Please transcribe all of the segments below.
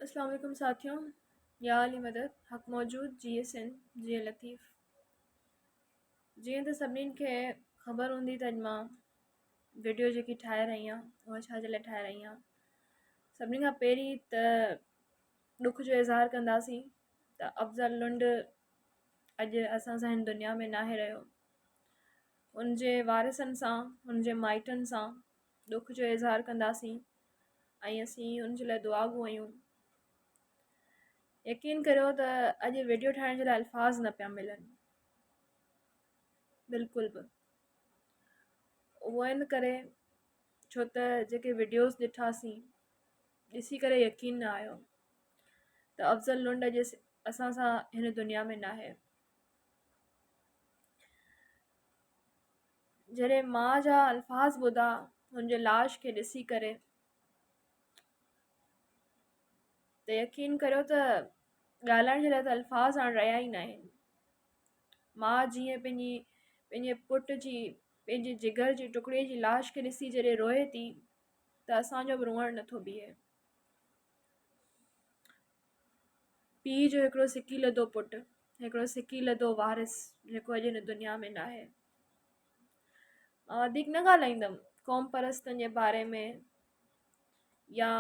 اسلام عليڪم ساٿيو يا علي مدد حق موجود جيئي سنڌ جيئي لطيف جيئن ته سڀنين کي خبر هوندي ته اڄ مان ويڊيو جيڪي ٺاهي رهي آهيان اها ڇا جي لاء ٺاهي رهي آهيان سڀني کان پهرين ته ڏک جو اظهار ڪنداسين ته افضل لنڊ اڄ اسان سان هن دنيا ۾ ناهي رهيو ان جي وارثن سان ان جي مائٽن سان ڏک جو اظهار ڪنداسين ۽ اسين ان جي لاء دعا گو آهيون يقين ڪريو ته اڄ ويڊيو ٺاهڻ جي لاء الفاظ نه پيا ملن بلڪل به اهو ان ڪري ڇو ته جيڪي ويڊيوز ڏٺاسين ڏسي ڪري يقين نه آيو ته افضل لنڊ اڄ اسان سان هن دنيا ۾ ناهي جڏهن ماء جا الفاظ ٻڌا هن جي لاش کي ڏسي ڪري ته يقين ڪريو ته ڳالهائڻ جي لاء ته الفاظ هاڻ رهيا ئي ناهن ماء جيئن پنهنجي پنهنجي پٽ جي پنهنجي جگر جي ٽڪڙي جي لاش کي ڏسي جڏهن روئي ٿي ته اسان جو به روئڻ نٿو بيهي پيء جو هڪڙو سڪيلڌو پٽ، هڪڙو سڪيلڌو وارث جيڪو اڄ هن دنيا ۾ ناهي. مان وڌيڪ نه ڳالهائيندم قوم پرستن جي باري ۾ يا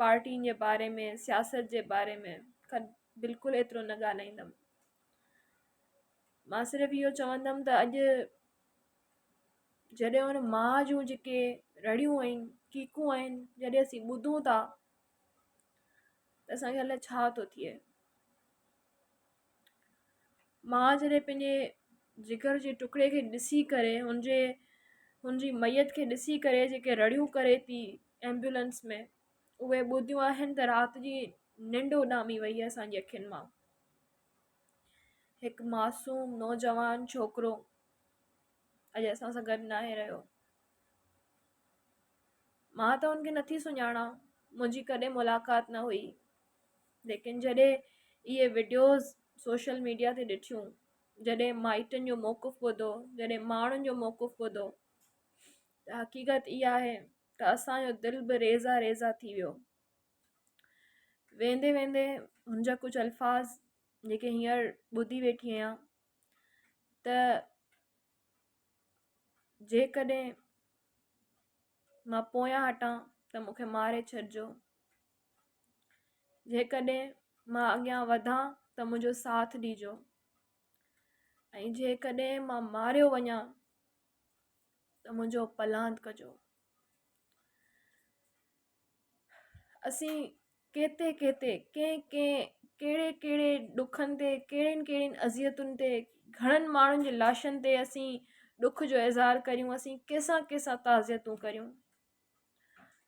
پارٽين جي باري ۾ سياست جي باري ۾ بلڪل ايترو نه ڳالهائيندم. مان صرف اهو چوندم ته اڄ جڏهن ان ماء جون جيڪي رڙيون آهن چيخون آهن جڏهن اسين ٻڌون ٿا ته اسان کي الائي ڇا ٿو ٿئي. ماء جڏهن پنهنجي جگر جي ٽڪڙي کي ڏسي ڪري هن جي هن جي ميت کي ڏسي ڪري جيڪي رڙيون ڪري ٿي ايمبولينس ۾ اهي ٻڌيون آهن ته رات جي ننڊ اڏامي وئي آهي اسان جي اکين مان. هڪ معصوم نوجوان ڇوڪرو اڄ اسان سان گڏ ناهي رهيو. مان ته هن کي نٿي سڃاڻان منهنجي ڪڏهن ملاقات نه هئي ليڪن جڏهن اهي وڊيوز سوشل ميڊيا تي ڏٺيون جڏهن مائٽن جو موقف ٻڌو جڏهن ماڻهن جو موقف ٻڌو ته حقيقت اها آهي ته اسان جو دل به ريزا ريزا ٿي ويو ويندي ويندي هن جا ڪجهه الفاظ جيڪي هينئر ٻڌي ويٺي آهيان ته جيڪڏهن مان پويان هٽان ته مون کي ماري ڇڏجو. جيڪڏهن مان اڳيان وڌان ته منهنجو ساٿ ڏجو ۽ جيڪڏهن مان ماريو وڃان ته منهنجو پلاند ڪجو. اسين ڪيتي ڪيتي ڪنهن ڪنهن ڪهڙي ڪهڙي ڏکن تي ڪهڙين ڪهڙين اذيتن تي گهڻن ماڻهن جي لاشن تي اسين ڏک جو اظهار ڪريون اسين ڪنهن سان ڪنهن سان تعزيتون ڪريون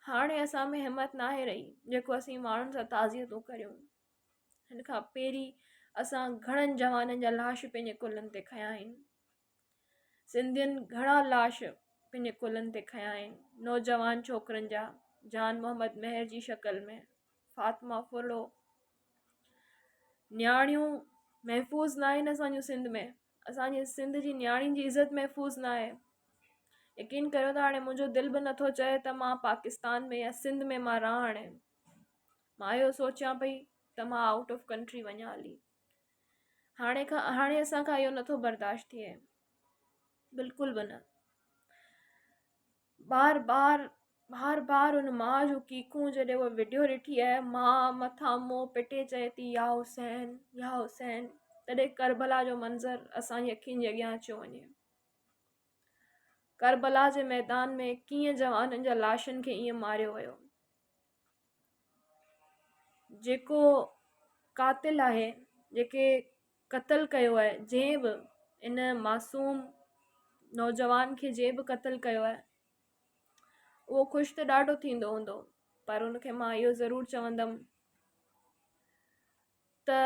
هاڻي اسان ۾ همت ناهي رهي جيڪو اسين ماڻهن سان تعزيتون ڪريون هن کان پهرين اسان گهڻن جوانن جا لاش پنهنجي ڪلهن تي کنيا آهن سنڌين گهڻا لاش پنهنجي ڪلهن تي کنيا آهن، نوجوان ڇوڪرن جا جان محمد مهر جي شڪل ۾ فاطمه ڦرڙو نياڻيون محفوظ نه آهن اسان جون سنڌ ۾ اسان جي سنڌ جي نياڻين جي عزت محفوظ نه آهي يقين ڪريو ته هاڻي منهنجو دل به نٿو چئي ته مان پاڪستان ۾ يا سنڌ ۾ مان رهان هاڻي مان اهو سوچيان پئي ته مان آئوٽ آف ڪنٽري وڃان هلي هاڻي کان هاڻي اسان کان اهو نٿو برداشت ٿئي بلڪل به نه بار بار بار بار ان ماء جون ڪيڪون جڏهن اها وڊيو ڏٺي آهي ماء مٿان منهن پٽي چئي ٿي يا حسين يا حسين تڏهن ڪربلا جو منظر اسان جي اکين جي اڳيان اچيو وڃي ڪربلا جي ميدان ۾ ڪيئن جوانن جا لاشن کي ائين ماريو ويو جيڪو قاتل آهي جيڪي قتل ڪيو آهي جنهن به ان معصوم نوجوان کي جنهن به قتل ڪيو آهي اهو خوش ته ڏاڍو ٿيندو هوندو پر ان کي مان اهو ضرور چوندم ته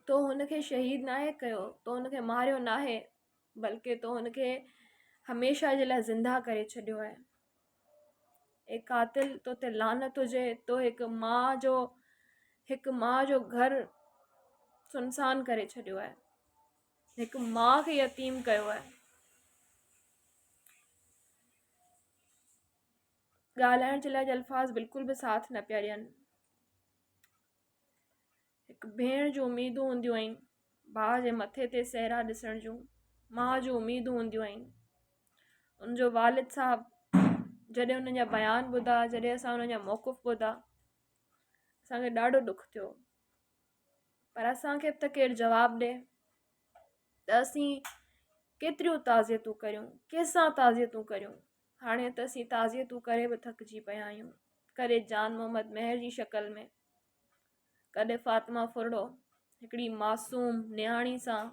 تو هن کي شهيد ناهي ڪيو تو هن کي ماريو ناهي بلڪه تو هن کي هميشه جي لاءِ زنده ڪري ڇڏيو آهي اي قاتل تو تي لعنت هجي تو هڪ ماء جو هڪ ماء جو گهر سنسان ڪري ڇڏيو آهي هڪ ماء کي يتيم ڪيو آهي ڳالهائڻ جي لاءِ الفاظ بلڪل به ساٿ نه پيا ڏين. هڪ ڀيڻ جون اميدون هونديون آهن ڀاء جي مٿي تي سهرا ڏسڻ جون، ماء جون اميدون هونديون آهن. ان جو والد صاحب جڏهن انهن جا بيان ٻڌا، جڏهن اسان انهن جا موقف ٻڌا، اسان کي ڏاڍو ڏک ٿيو. پر اسان کي به ته ڪير جواب ڏي ته اسين ڪيتريون تعزيتون ڪريون، ڪنهن سان تعزيتون ڪريون. هاڻي ته اسين تعزيتون ڪري به ٿڪجي پيا آهيون. ڪڏهن جان محمد مهر جي شڪل ۾، ڪڏهن فاطمه ڦرڙو هڪڙي معصوم نياڻي سان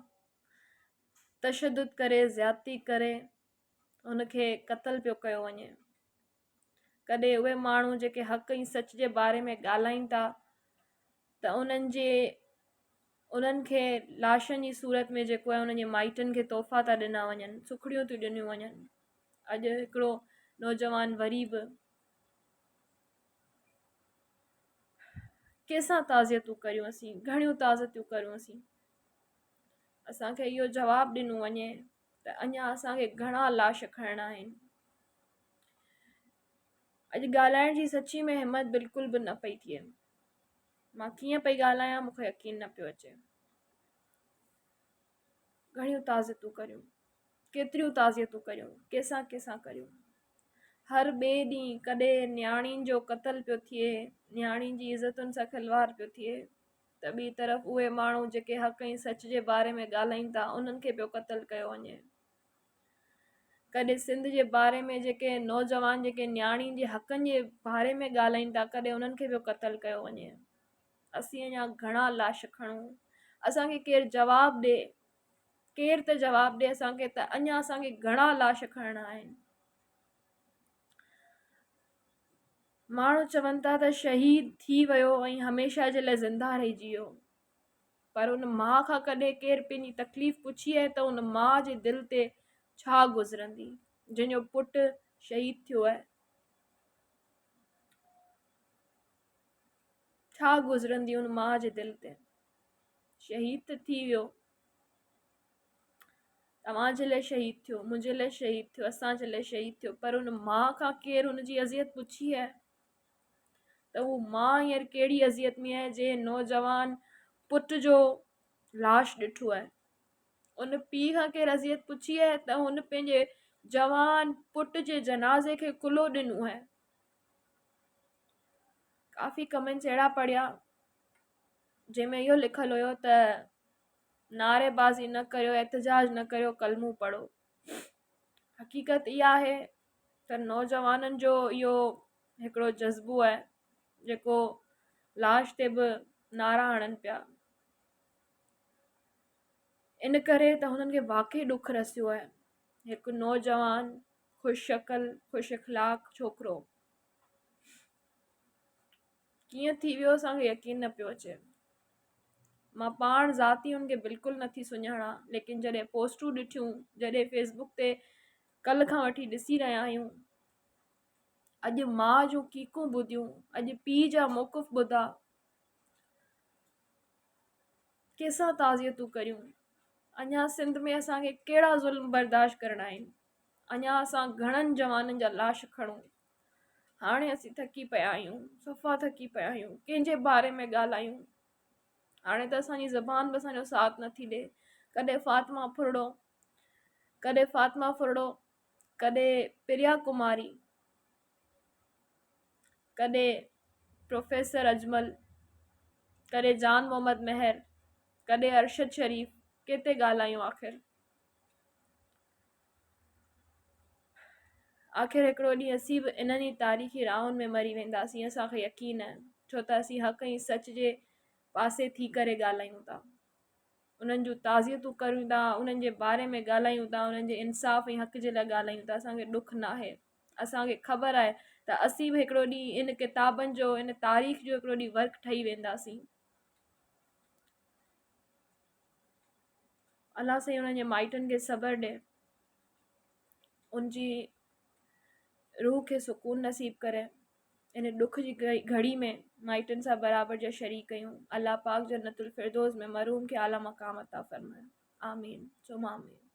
تشدد ڪري زيادتي ڪري ان کي قتل پيو ڪيو وڃي. ڪڏهن اهي ماڻهو جيڪي حق ۽ سچ جي باري ۾ ڳالهائين ٿا ته انهن جي انهن کي لاشن جي صورت ۾ جيڪو آهي انهن جي مائٽن کي تحفا ٿا ڏنا وڃن سکڙيون ٿيون ڏنيون وڃن اڄ هڪڙو نوجوان وري به ڪنهن سان تعزيتون ڪريون اسين گهڻيون تعزيتون ڪريون اسين اسان کي اهو جواب ڏنو وڃي ته اڃا اسان کي گهڻا لاش کڻڻا آهن اڄ ڳالهائڻ جي سچي ۾ همت بلڪل به نه پئي ٿئي مان ڪيئن پئي ڳالهايان مونکي يقين نه پيو اچي گهڻيون تعزيتون ڪريون ڪيتريون تعزيتون ڪريون ڪنهن سان ڪنهن سان ڪريون هر ٻئي ڏينهن ڪڏهن نياڻين جو قتل پيو ٿئي نياڻين جي عزتن سان کلواڙ پيو ٿئي ته ٻي طرف اهي ماڻهو جيڪي حق ۽ سچ جي باري ۾ ڳالهائين ٿا انهن کي پيو قتل ڪيو وڃي ڪڏهن سنڌ جي باري ۾ جيڪي نوجوان جيڪي نياڻين جي حقن جي باري ۾ ڳالهائين ٿا ڪڏهن انهن کي پيو قتل ڪيو وڃي اسين اڃا گهڻا لاش کڻون اسان کي ڪير جواب ڏي ڪير ته جواب ڏي اسان کي ته اڃا اسان کي گهڻا لاش کڻڻا آهن. ماڻهو چون ٿا ته شهيد ٿي ويو ۽ هميشه جي لاء زنده رهجي ويو پر ان ماء کان ڪڏهن ڪير پنهنجي تڪليف پڇي آهي ته ان ماء جي دل تي ڇا گذرندي جنهن جو پٽ شهيد ٿيو آهي ڇا گذرندي ان ماء جي دل تي شهيد ته ٿي ويو توهان جي لاء شهيد ٿيو منهنجي لاء شهيد ٿيو اسان جي لاء شهيد ٿيو پر ان ماء کان ڪير هن جي اذيت پڇي آهي ته هو ماء هينئر ڪهڙي اذيت ۾ آهي جنهن نوجوان پٽ جو لاش ڏٺو آهي ان پيء کان ڪير اذيت پڇي آهي ته هن پنهنجي جوان پٽ جي جنازي کي ڪلهو ڏنو آهي ڪافي ڪمينٽس اهڙا پڙهيا جنهن ۾ اهو لکيل هيو ته نعري بازي نه ڪريو احتجاج نه ڪريو ڪلمو پڙهو حقيقت اها آهي ته نوجوانن جو اهو هڪڙو جذبو آهي جيڪو لاش تي به نعرا هڻن پيا ان ڪري ته هنن کي واقعي ڏک رسيو آهي هڪ نوجوان خوش شڪل خوش اخلاق ڇوڪرو ڪيئن ٿي ويو اسان کي يقين نه پيو اچي. مان پاڻ ذاتي ان کي بلڪل نٿي سڃاڻان ليڪن جڏهن پوسٽون ڏٺيون جڏهن فيس بڪ تي ڪلهه کان وٺي ڏسي رهيا آهيون اڄ ماء جون ڪيڪون ٻڌيون اڄ پيء جا موقف ٻڌا ڪنهن سان تعزيتون ڪريون اڃا سنڌ ۾ اسان کي ڪهڙا ظلم برداشت ڪرڻا آهن اڃا اسان گهڻن جوانن جا لاش کڻون هاڻي اسين ٿڪي پيا آهيون صفا ٿڪي پيا آهيون ڪنهن جي باري ۾ ڳالهايون هاڻي ته اسان جي زبان به اسان جو ساٿ نٿي ڏي ڪڏهن فاطمه ڦرڙو ڪڏهن فاطمه ڦرڙو ڪڏهن پريا ڪماري ڪڏهن پروفيسر اجمل ڪڏهن جان محمد مهر ڪڏهن ارشد شريف ڪنهن تي ڳالهايون آخر آخر هڪڙو ڏينهن اسين به انهن ئي تاريخي راهن ۾ مري وينداسين اسان کي يقين آهي ڇو ته اسين حق ۽ سچ جي پاسي ٿي ڪري ڳالهايون ٿا انهن جون تعزيتون ڪريون ٿا انهن جي باري ۾ ڳالهايون ٿا انهن جي انصاف ۽ حق جي لاء ڳالهايون ٿا اسان کي ڏک ناهي اسان کي خبر آهي ته اسين به هڪڙو ڏينهن ان ڪتابن جو ان تاريخ جو هڪڙو ڏينهن ورق ٺهي وينداسين الله سائين انهن جي مائٽن کي صبر ڏي ان جي روح کي سڪون نصيب ڪري ان ڏک جي گهڙي ۾ مائٽن سان برابر جا شريڪ آهيون الله پاڪ جنت الفردوس ۾ مرحوم کي اعليٰ مقام عطا فرمائي آمين ثم آمين.